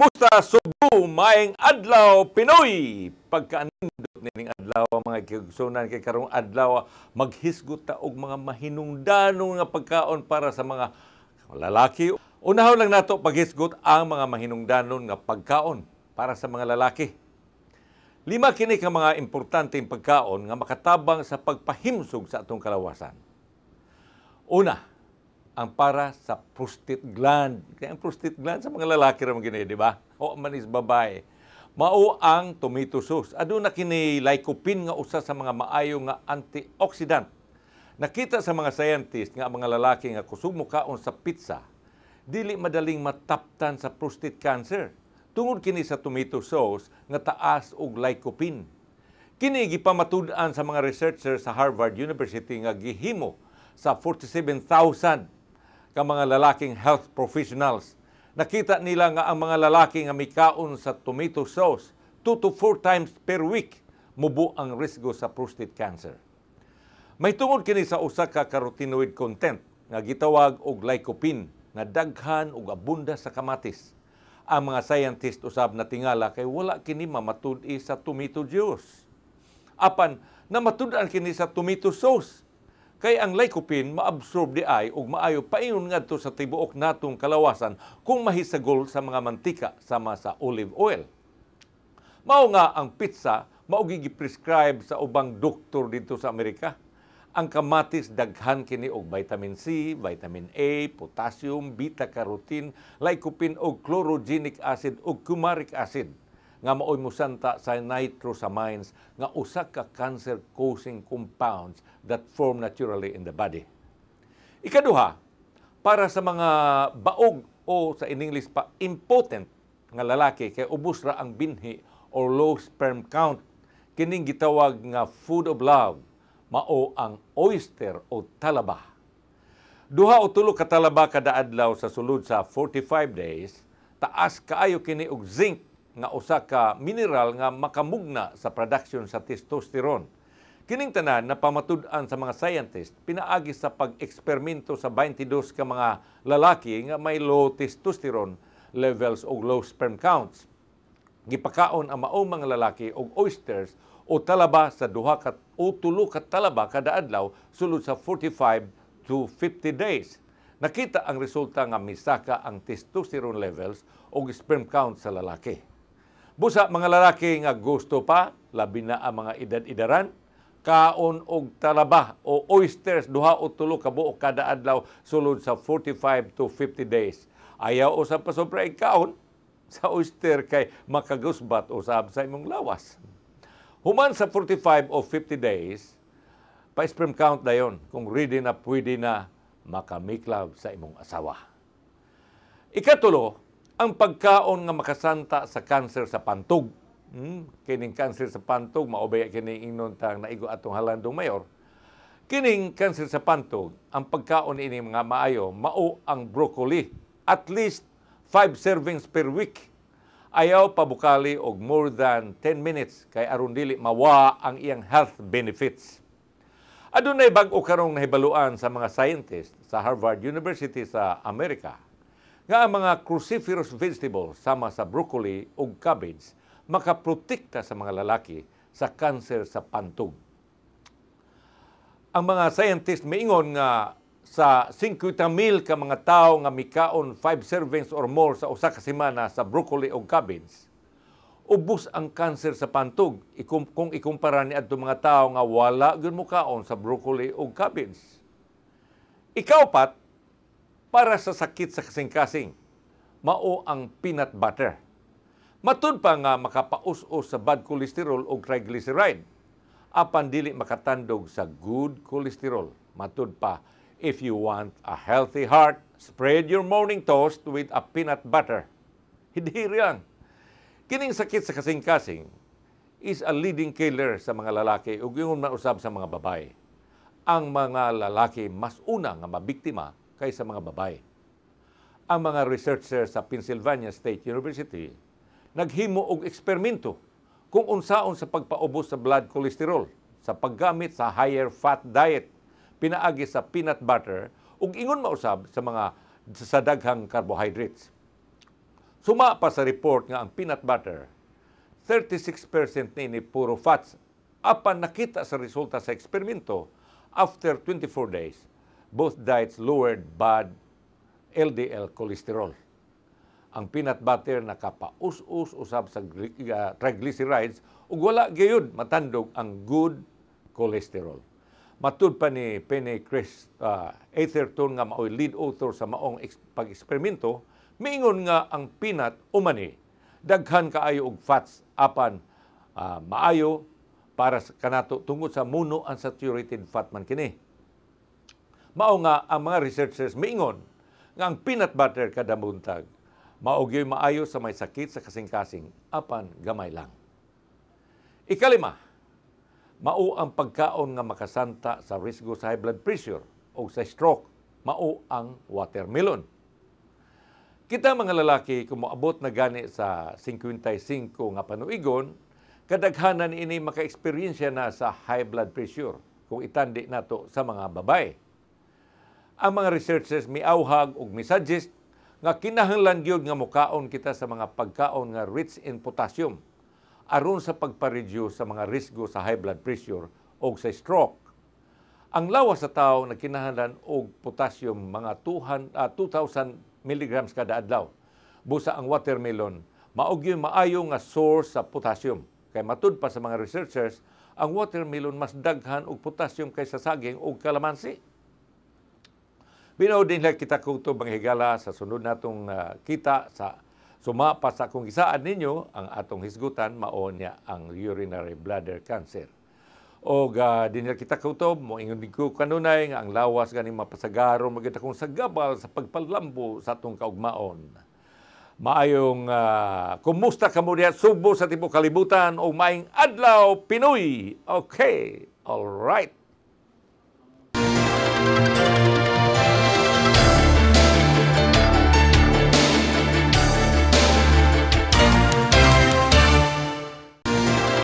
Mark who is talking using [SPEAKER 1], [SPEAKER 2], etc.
[SPEAKER 1] Kumusta, Subo? Maayong adlaw, Pinoy! Pagkaanindot nining adlaw, mga kaigsuonan, kay karong adlaw maghisgot ta og mga mahinungdanong nga pagkaon para sa mga lalaki. Unahon lang nato paghisgot ang mga mahinungdanon nga pagkaon para sa mga lalaki. Lima kini ka mga importanteng pagkaon nga makatabang sa pagpahimsog sa atong kalawasan. Una, ang para sa prostate gland. Kaya ang prostate gland sa mga lalaki ra man gini, di ba? O man is babae. Mao ang tomato sauce. Aduna kini lycopene nga usa sa mga maayo nga antioxidant. Nakita sa mga scientist nga ang mga lalaki nga kusog mokaon sa pizza, dili madaling mataptan sa prostate cancer. Tungod kini sa tomato sauce nga taas og lycopene. Kini gipamatud-an sa mga researchers sa Harvard University nga gihimo sa 47,000 ka mga lalaking health professionals. Nakita nila nga ang mga lalaki nga mikaon sa tomato sauce 2 to 4 times per week, mubo ang risgo sa prostate cancer. May tungod kini sa usa ka carotenoid content nga gitawag og lycopene nga daghan og abunda sa kamatis. Ang mga scientist usab natingala kay wala kini mamatud-i sa tomato juice. Apan namatud-an kini sa tomato sauce. Kay ang lycopene maabsorb diay ug maayo paingon ngadto sa tibuok natong kalawasan kung mahisagol sa mga mantika sama sa olive oil. Mao nga ang pizza mao gi-prescribe sa ubang doktor didto sa Amerika. Ang kamatis daghan kini og vitamin C, vitamin A, potassium, beta-carotene, lycopene og chlorogenic acid ug coumaric acid nga maoy musanta sa nitrosamines nga usa ka cancer-causing compounds that form naturally in the body. Ikaduha, para sa mga baog o sa in English pa impotent nga lalaki kay ubos ra ang binhi or low sperm count, kining gitawag nga food of love mao ang oyster o talaba. 2 o 3 ka talaba kada adlaw sa sulod sa 45 days, taas kaayo kini og zinc nga usa ka mineral nga makamugna sa production sa testosterone. Kining tanan napamatud-an sa mga scientist pinaagi sa pag-eksperimento sa 22 ka mga lalaki nga may low testosterone levels o low sperm counts. Gipakaon ang maong mga lalaki og oysters o talaba sa 2 ka o 3 ka talaba kada adlaw sulod sa 45 to 50 days. Nakita ang resulta nga misaka ang testosterone levels o sperm count sa lalaki. Busa mga lalaki nga gusto pa, labi na ang mga edad-edaran, kaon og talaba o oysters 2 o 3 ka buok kada adlaw sulod sa 45 to 50 days. Ayaw usab pasobra kaon sa oyster kay makagusbat usab sa imong lawas. Human sa 45 o 50 days, pa-sperm count dayon kung ready na, pwede na makamiklav sa imong asawa. Ikatulo, ang pagkaon nga makasanta sa cancer sa pantog. Kining cancer sa pantog, mao ba kining ingnon tang naigo atong halandong mayor. Kining cancer sa pantog, ang pagkaon ini mga maayo, mao ang broccoli. At least 5 servings per week. Ayaw pabukali og more than 10 minutes kay aron dili mawa ang iyang health benefits. Adunay bag-o karong nahibaluan sa mga scientist sa Harvard University sa Amerika nga ang mga cruciferous vegetables sama sa broccoli ug cabbage makaprotekta sa mga lalaki sa cancer sa pantog. Ang mga scientist miingon nga sa 50,000 ka mga tawo nga mikaon 5 servings or more sa usa ka semana sa broccoli ug cabbage, ubos ang cancer sa pantog kung ikumpara ni adto mga tawo nga wala gyud mokaon sa broccoli ug cabbage. Ikaupat, para sa sakit sa kasing-kasing, mao ang peanut butter. Matud pa nga makapaus-us sa bad cholesterol o triglyceride. Apan dili makatandog sa good cholesterol. Matud pa, if you want a healthy heart, spread your morning toast with a peanut butter. Hindi lang. Kining sakit sa kasing-kasing is a leading killer sa mga lalaki ug ingon man usab sa mga babae. Ang mga lalaki mas una nga mabiktima kaysa mga babae. Ang mga researcher sa Pennsylvania State University naghimo og eksperimento kung unsaon sa pagpaubos sa blood cholesterol sa paggamit sa higher fat diet pinaagi sa peanut butter ug ingon mausab sa mga sa daghang carbohydrates. Suma pa sa report nga ang peanut butter, 36% nini puro fats. Apan nakita sa resulta sa eksperimento, after 24 days, both diets lowered bad LDL cholesterol. Ang peanut butter nakapaus-us usab sa triglycerides ug wala gayud matandog ang good cholesterol. Matud pa ni Penny Chris Atherton nga maoy lead author sa maong pag-eksperimento, miingon nga ang peanut o mani daghan kaayo og fats apan maayo para sa kanato tungod sa monounsaturated fat man kini. Mao nga ang mga researchers miingon nga ang peanut butter kada buntag mao gyud maayo sa may sakit sa kasing-kasing, apan gamay lang. Ikalima, mao ang pagkaon nga makasanta sa risgo sa high blood pressure o sa stroke, mao ang watermelon. Kita mga lalaki, kung moabot na gani sa 55 nga panuigon, kadaghanan ini maka-eksperyensya na sa high blood pressure kung itandi nato sa mga babae. Ang mga researchers miauhag ug misuggest nga kinahanglan gyud nga mukaon kita sa mga pagkaon nga rich in potassium aron sa pagpa-reduce sa mga risgo sa high blood pressure o sa stroke. Ang lawas sa tao nagkinahanglan og potassium mga 200, 2,000 milligrams kada adlaw. Busa ang watermelon mao gyud maayo nga source sa potassium. Kay matud pa sa mga researchers, ang watermelon mas daghan og potassium kaysa saging ug kalamansi. Binaw din lang kita kutob, mga higala, sa sunod natong kita sa suma pa sa akong gisaad ninyo ang atong hisgutan, mao niya ang urinary bladder cancer. O din kita kutob, mo ingon din ko kanunay nga ang lawas gani mapasagaro magyud akong sagabal sa pagpalambo sa atong kaugmaon. Maayong kumusta kamo diha Sugbo, sa tibuok kalibutan, o maayong adlaw, Pinoy. Okay, all right.